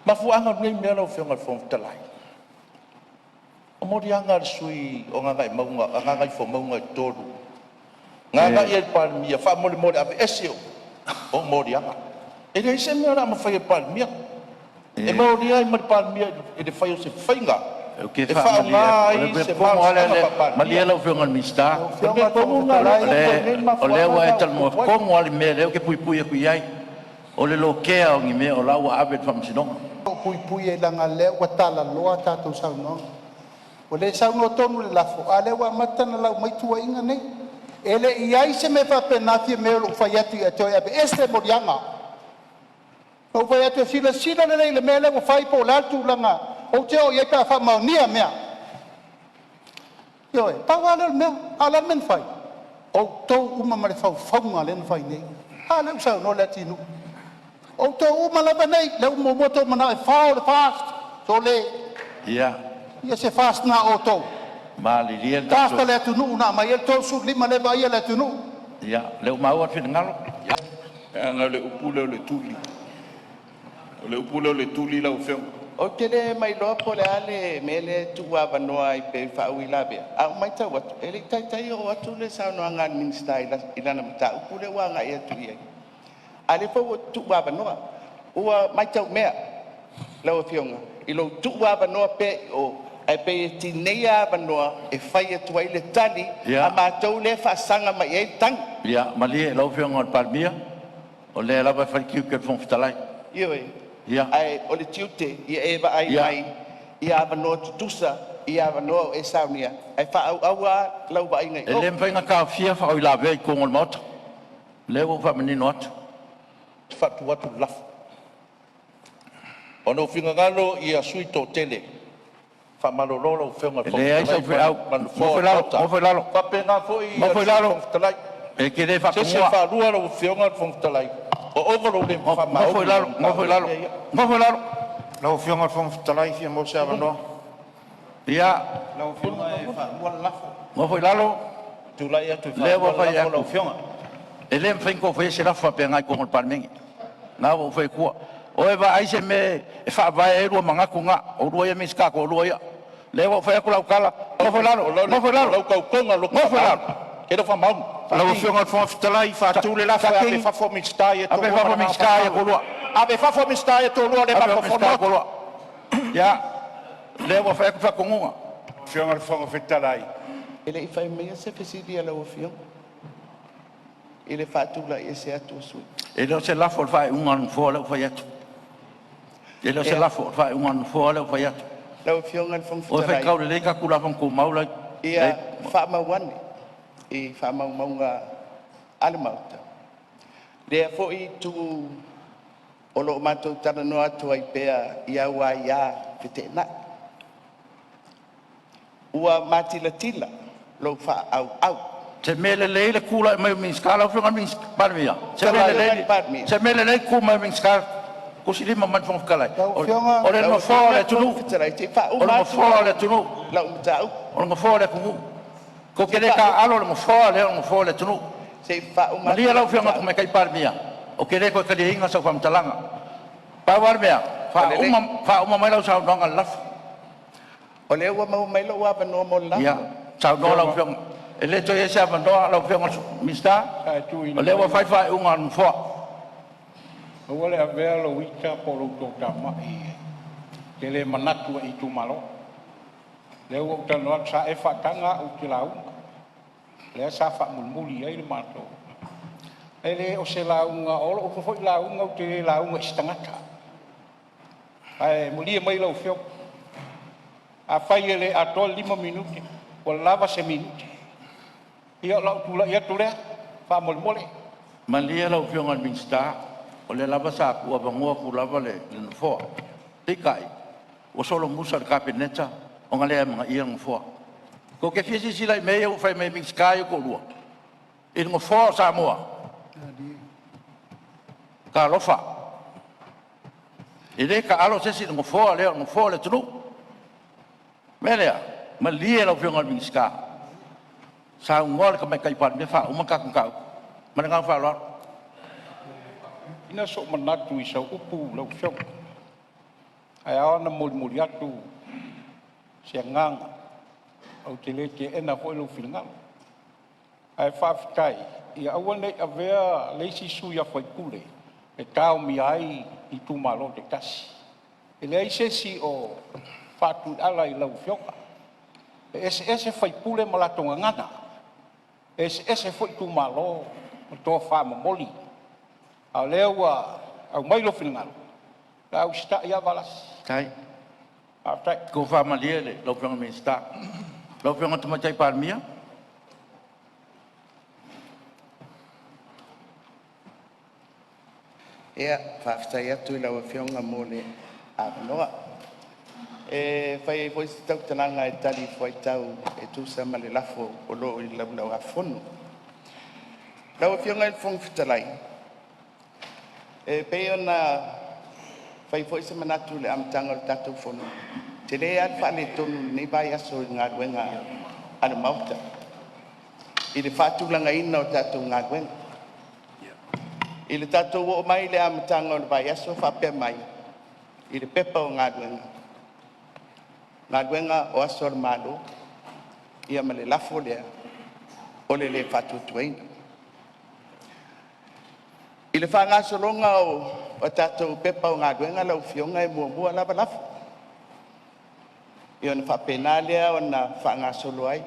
Mafuaaga o lenei mea lau Afioga i le Fofoga Fetalai, o moliaga a le sui usufono o Gagaifomauga 3 na agai i le Palemia, faamolemole aveese ou moliaga. E leai se mea o le a mafai e le Palemia, e molia ai ma le Palemia i le fai o se faiga Ou te e faamalie faaaoga atu, o le ai mea se tonu lava malosiaga lea, faa-Palemia. malie lau Afioga i le Minisita, O le mea tonu lena o lea ua tupu ai nei le lea mafuaaga ua e lea ua talanoa tupu ai. tonu lava i le mea lea ou te puipui atu i ai, o le lokea o ni mea o la ua ave i le Faamasinoga. Ou puipui iai leaga o lea ua talaloa a tatou saunoaga. Ua le saunoa tonu i le lafo, a o lea ua amata ona lau mai tuuaiga nei. E le i i ai se mea faapena Fiame o lou fai atu ia te oe e aveese moliaga. Na ou fai atu e silasila lelei i le mea lea ua fai po o le a le tulaga ou te oo i ai pe a faamaonia mea. Ioe, pau lava lea o le mea. A o le a le mea na fai? Outou uma ma le faufauga lea na fai nei. A lea ua saunoa Leatinuu. Outou uma lava nei lea ua muamua outou manao e fao le FAST. Sole! Ia Ia se FAST na a outou, malilie le FAST tatou a le atunuu na aumai ai le 35 lea e vaaia le atunuu. Ia, o lea ua maua le finagalo. Leaga o le upu lea o le tuli, o le upu lea o le tuli lau Afioga. Ou te le mailoa po o le a le mea lea e tuuavanoa ai pei e faauilavea, ae ua matau atu e le i taitai oo atu le saunoaga a le Minisita i lana mataupu lea ua agai atu i ai, a o lea foi ua tuuavanoa. Ua matau mea lau Afioga i lou tuuavanoa pea i o, ae pei e tineia avanoa e fai atu ai le tali a matou lea e faasaga mai i ai le tagi. Ia malie lau Afioga i le Palemia, o lea lava e fai le tiute o le Fofoga Fetalai. Ioe. Ia, Ae o le tiute ia e vaai mai i avanoa tutusa i avanoa o e saunia ae faaauau lava lau vaaiga i E o. le mafai ona taofia faauilavea i totonu o le Maota. O lea ua ou faamanino atu. Ou te faatu atu le lafo, Ona ou finagalo ia sui usufono toatele, faamalolo lau Afioga i le E leai Fofoga sau Fetalai feau, ma le Nofoa nofo o i le lalo, Maota, nofo i lalo, faapena foi nofo i le Sui lalo. Fofoga Fetalai. E te le O se isi e faatonua, faalua lau Afioga i le Fofoga Fetalai, ua ova lou le nofo i faamaoni i lalo, lau nofo i mataupu i lalo, mea ia. nofo i lalo. Lau Afioga i le Fofoga Fetalai e fia maua se avanoa. Ia, Lau Afioga e faalua le lafo. Nofo i lalo. Tulai atu e Lea ua faalua le fai lafo lau atu, Afioga. e le mafai ona outou faia se lafo faapena i totonu o le Palemene. Lena ua ou fai atua. O e vaai se mea e faavae ai lua manatu lena, oulua ia Minisita e toalua ia. Lea ua ou fai atu lau tala, nofo i lalo, O lau, nofo i o lalo, lau tautoga loto nofo i lalo. faamaoni, e te le o faamaoni. Lau Afioga i le Fofoga Fetalai, faatu le lafo, E Satini ave i fafo Minisita ia e ave i toalua fafo ma le agaga Minisita ia faaaloalo. toalua. Ave i fafo Minisita ia e toalua o lea e Ave i fafo mafaufau Minisita le ia Maota. toalua. Ia, lea ua fai atu le faatonuga. Afioga i le Fofoga Fetalai, E le i fai maia se fesili a lau Afioga i le faatulai ese atu o sui. E le o se lafo i le faaiuga a le Nofoa lea ua fai atu. E le o se Ia, lafo, o le faaiuga a le Nofoa lea ua fai atu. Lau Afioga i le Fofoga O e Fetalai, faitau lelei tatou Tulafono Tumau la e ia faamau ane i faamaumauga a le Maota lea foi itu o lo o matou talanoa atu ai pea i au aia feteenai. Ua matilatila lou faaauau. Se mea lelei le tulai mai o Minisita. Lau Afioga i le Palemia, se Lau mea Afioga i le lelei, Palemia, se mea lelei le tu mai o Minisita tusilima mai le Fofoga Fetalai. Lau Afioga O le lau Nofoa o Afioga le i le Fofoga atunuu, Fetalai, se i o le faauma atu Nofoa o le atunuu, lau mataupu. o le Nofoa o le atunuu. Tou Se te i le faauma, taaalo i le Nofoa lea o le Nofoa o le atunuu. se i faauma atu Malie lau lau Afioga i le mataupu. Tamaitai Palemia, ou te le toe taliaina sau faamatalaga. Pau lava le mea, Ua lelei, faauma mai lau saunoaga i le lafo. o lea ua maua mai lou avanoa mo le Ia lafo. saunoa lau Afioga Afioga. E le toe i ai se avanoa lau Afioga i le Minisita, sa e o tuuina lea mai ua fai le faaiuga a le Nofoa. aua le avea lou ita po o lou toatamai e te le manatu ai i itumalo. O lea ua ou talanoa atu, sa e faataga au ou te lauga, lea sa faamulimuli i ai le matou. E le o se lauga, o lou foi lauga ou te le lauga i se tagata. Ae malie mai lau Afioga, afai e le atoa le 5 minute, ua lava se minute. Ia o lou tulai atu lea faamolemole. Malie lau Afioga i le Minisita, o lea lava sa tuuavanoa atu lava le Nofoa. Peitai, ua solomusa i le Kapeneta ona le amanaia le Nofoa. Tou te fia silasila i mea ia ua fai mai e Minisita ia e toalua i le Nofoa o Samoa? Talofa! E le taalo se isi i le Nofoa lea o le Nofoa o le atunuu. O le mea lea, malie lau Afioga i le Minisita, saunoa le Tamaitai Palemia faauma le tatou mataupu. Ma le agaga faaaloalo. Sina sou manatu i sau upu lau Afioga. Ae ao ona molimoli atu se agaga, ou te le teena foi lou finagalo. Ae faafetai, ia aua ne i avea le isi sui usufono e taomia ai itumalo taitasi. E leai se isi o faatuiala i lau Afioga. E eseese sui usufono ma latou gagana, e eseese foi itumalo ma tofa momoli. A o lea ua aumai lou finagalo, o le a usitai lava Valasi. Faafetai. Faafetai. Tofa malie lau Afioga i le Minisita. Lau Afioga i le Tamaitai Palemia. Ia, faafetai atu i lau Afioga mo le avanoa e fai ai foi se tautalaga e talifuaitau e tusa ma le lafo o lo o i le Laulau-a-Fono. Lau Afioga i le Fofoga Fetalai, e pei ona fai foi se manatu i le amataga o le tatou fono, e tele lava le faaletonu i lenei vaiaso i galuega a le Maota i le faatulagaina o tatou galuega. I le tatou oo mai i le amataga o le vaiaso faapea mai i le Pepa o Galuega, Galuega o Aso a le Malo, ia ma le lafo lea o le lē Faatuatuaina. I le faagasologa o tatou Pepa o Galuega lau Afioga e muamua lava lafo, ia ona faapena lea ona faagasolo ai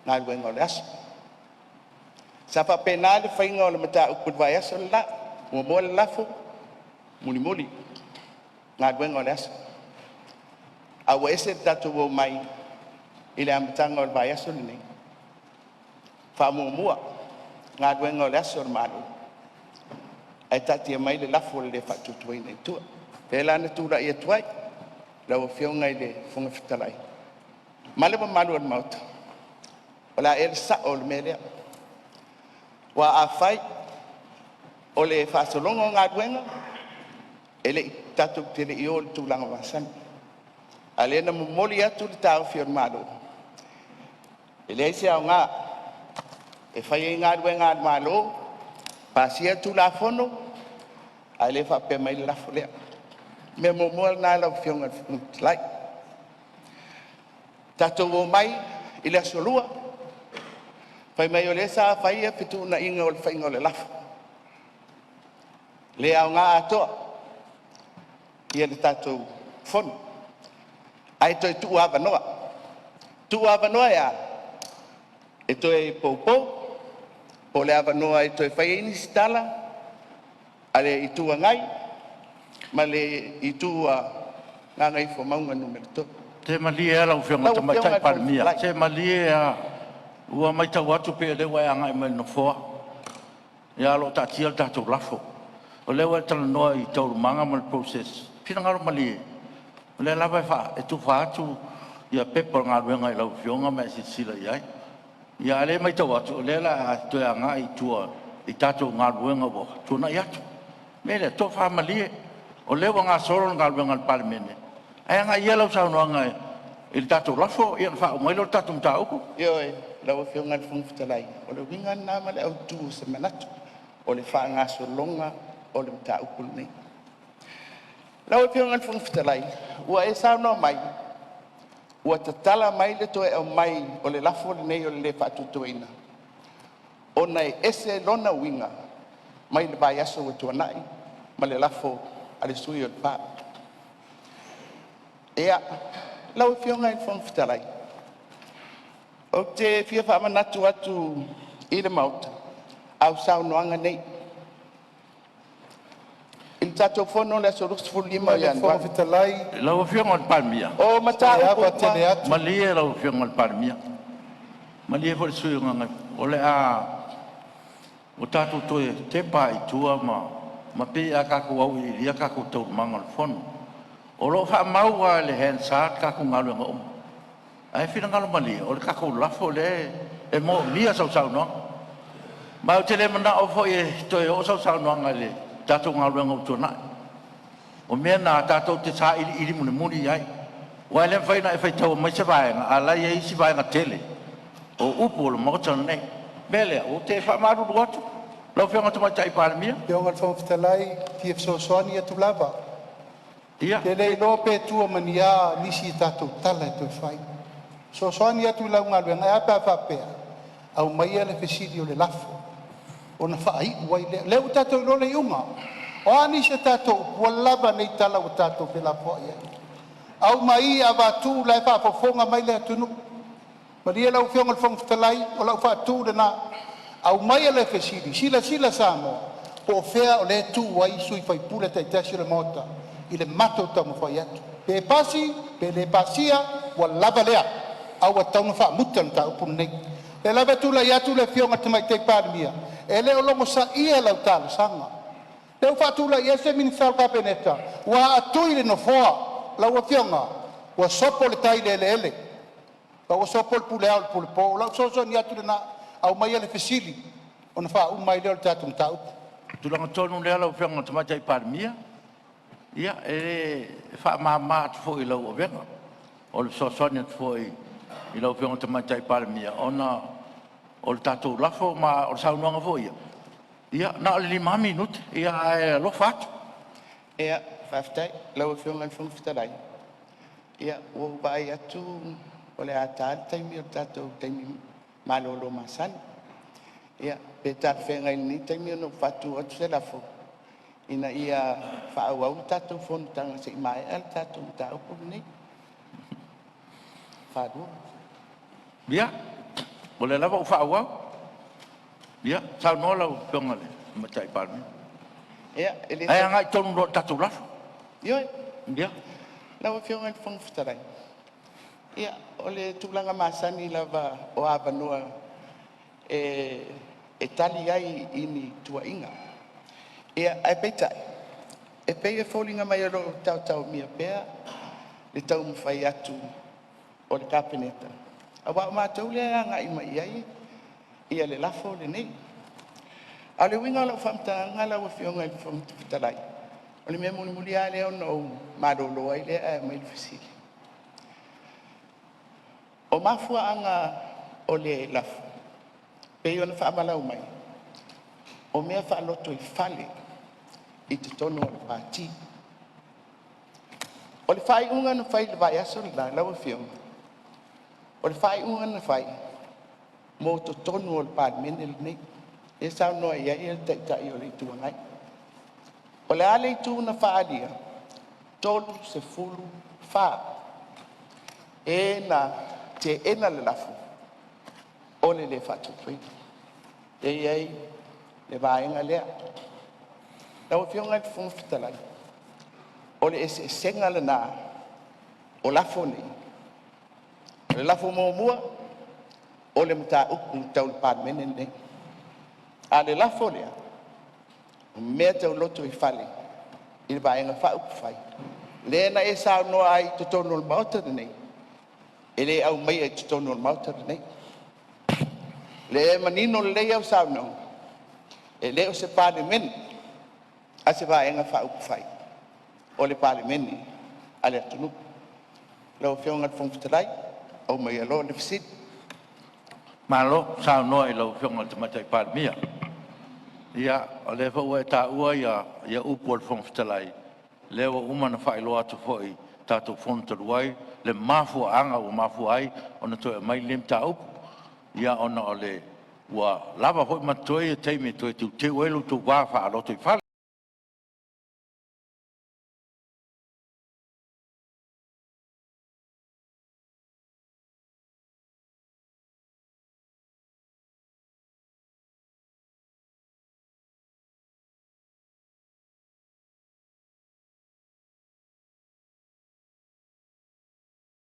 galuega o le aso. Sa faapena le faiga o le mataupu i le vaiaso le la, muamua le lafo, mulimuli galuega o le aso. Ae ua ese le tatou omai i le amataga o le vaiaso lenei, faamuamua galuega o le aso a le Malo ae taatia mai le lafo o le le faatuatuaina i tua. O lea la na tulai atu ai lau Afioga i le Fofoga Fetalai ma le mamalu o le Maota, o le a ea le sao o le mea lea? Aua afai o le faasologa o galuega, e le i tatou te le i oo i le tulaga masani, a o lea na momoli atu le taofi o le Malo, e leai se aoga e fai ai galuega a le Malo, pasia Tulafono ae le faapea mai le lafo lea. O le mea muamua lena lau Afioga i le Fofoga Fetalai. Tatou omai i le aso Lua, fai mai o lea sa fai fetuunaiga o le faiga o le lafo, le aoga atoa le tatou Fono ae toe tuuavanoa. Tuuavanoa e a? E toe poupou po o le avanoa e toe fai ai nisi tala a le Itu Agai ma le Itu a Gagaifomauga 3. Se malie lava lau Afioga i le Lau Afioga Tamaitai i le Fofoga Palemia, Fetalai, se malie lava, ua matau atu pei o lea ua e agai mai i le Nofoa, ae o lo o taatia le tatou lafo. O lea ua e talanoa i taualumaga ma le process, finagalo malie, o lea lava e tufa atu pepa o galuega i lau Afioga ma e silasila i ai. A o lea e matau atu o lea o le a e toe agai i tua i tatou galuega ua tuanai atu. O le mea lea, tofa malie, o lea ua gasolo le galuega a le Palemene, ae agai ia lau saunoaga i le tatou lafo ona faauma ai lea o le tatou mataupu. Ioe lau Afioga i le Fofoga Fetalai, o le uiga lena ma le autu o se manatu, o le faagasologa o le mataupu lenei. Lau Afioga i le Fofoga Fetalai, ua e saunoa mai ua tatala mai le toe aumai o le lafo lenei o le lē Faatuatuaina ona e ese lona uiga mai le vaiaso ua tuanai ma le lafo a le sui usufono o Lepa. Ia, lau Afioga i le Fofoga Fetalai, ou te fia faamanatu atu i le Maota au saunoaga nei i le tatou fono i le aso 25 o Afioga i le Fofoga Ianuari. Fetalai, Lau Afioga i le Palemia, O se mataupu ava uma tele atu… malie lau Afioga i le Palemia, malie foi le sui usufono mo Gagaifomauga 3. O le a tatou toe tepa lava i tua ma pei a tatou auiliilia tatou taualumaga o le Fono. O lo o faamau lava i le Hansard tatou galuega uma, ae finagalo malie, o le tatou lafo lea e moomia sau saunoaga. Ma ou te le manao foi e toe oo sau saunoaga i le tatou galuega ua tuanai. O mea na tatou te sailiili mulimuli i ai, aua e le mafai ona e faitaua mai se vaega a o la e i ai isi vaega tele o upu o le Maota lenei. O le mea lea, ou te faamalulu atu lau Afioga i le Tamaitai Palemia. Lau Afioga i le Fofoga Fetalai, e fia fesoasoani atu lava. te le iloa pe tua ma ni a nisi a tatou tala e toe fai. E fesoasoani atu i lau galuega, ae a pe a faapea, aumaia le fesili o le lafo ona faaiu ai lea. O lea ua tatou iloa le iuga. O a nisi a tatou upu, ua lava nei tala ua tatou felafoai ai. Aumai avatu o la e faafofoga mai le atunuu. Malie lau Afioga i le Fofoga Fetalai, o lau faatu lena, Aumaia le fesili, silasila Samoa po o fea o lea e tu ai sui usufono taitasi o le Maota i le matou taumafai atu. Pe pasi, pe le pasia, ua lava lea, ae ua tatau ona faamuta le mataupu lenei. O lea lava e tulai atu le Afioga i le Tamaitai Palemia, e le o logosaia lau talosaga. O lea ua faatulai ese Minisita o le Kapeneta ua aaatui le nofoa. Lau Afioga, ua sopo le tai i le eleele, a ua sopo le pule ao i le pule po. O lau fesoasoani atu lena, aumaia le fesili ona faauma ai lea o le tatou mataupu. O le tulaga tonu lea lau Afioga i le Tamaitai Palemia, ia, e faamama atu foi i lau avega. O le fesoasoani atu foi i lau Afioga i le Tamaitai Palemia ona o le tatou lafo ma o le saunoaga foi ia, ia na o le 5 lava minute, ae alofa atu. Ia, faafetai i lau Afioga i le Fofoga Fetalai. Ia, ua ou vaai atu o le a ta le taimi o le tatou taimi malolo masani. Ia, pe talafeagai i lenei taimi ona ou faatu atu se lafo, Ina ia faaauau le tatou fonotaga seia maea le tatou mataupu lenei. Ia, o lea lava ua faaauau. Ia, saunoa lau Afioga i le Tamaitai Palemia. Ia, e le Ae agai tonu loa i le tatou lafo. Ioe. Ia. Lau Afioga i le Fofoga Fetalai, ia o le tulaga masani lava o avanoa e tali ai i ni tuuaiga. Ae peitai, e pei e foliga mai o lo o taotaomia pea le taumafai atu o le Kapeneta, aua o matou lea e agai mai i ai le lafo lenei. A o le uiga o lau faamatalaga lau Afioga i le Fofoga Fetalai, o le mea mulimuli lava lea ona ou malolo ai lea ae aumai le fesili. O mafuaaga o le lafo pei ona faamalau mai, o mea faalotoifale i totonu o le Pati. O le faaiuga na fai i le vaiaso le la lau Afioga, o le faaiuga na fai mo totonu o le Palemene lenei, lea e saunoa i ai le Taitai o le Itu Agai. O le a le itu na faaalia? E 34 e na teena le lafo o le le faatupeina. Lea e i ai le vaega lea. Lau Afioga i le Fofoga Fetalai, o le eseesega lena o lafo nei. O le lafo muamua, o le mataupu tau le Palemene lenei. A o le lafo lea, o mea tau lotoifale i le Vaega Faaupufai lea na e saunoa ai i totonu o le Maota lenei, e le aumaia i totonu o le Maota lenei. O lea e manino lelei au saunoaga, e le o se Palemene a se Vaega Faaupufai, o le Palemene a le atunuu. Lau Afioga i le Fofoga Fetalai, aumaia loa le fesili. Malo saunoa i lau Afioga i le Tamaitai Palemia. Ia, o lea foi ua e taua upu a le Fofoga Fetalai, lea ua uma ona faailoa atu foi i le tatou fono talu ai le mafuaaga ua mafua ai ona toe aumai lenei mataupu, ia ona o le ua lava foi ma totoe taimi e toe teuteu ai lo outou va faa-lotoifale.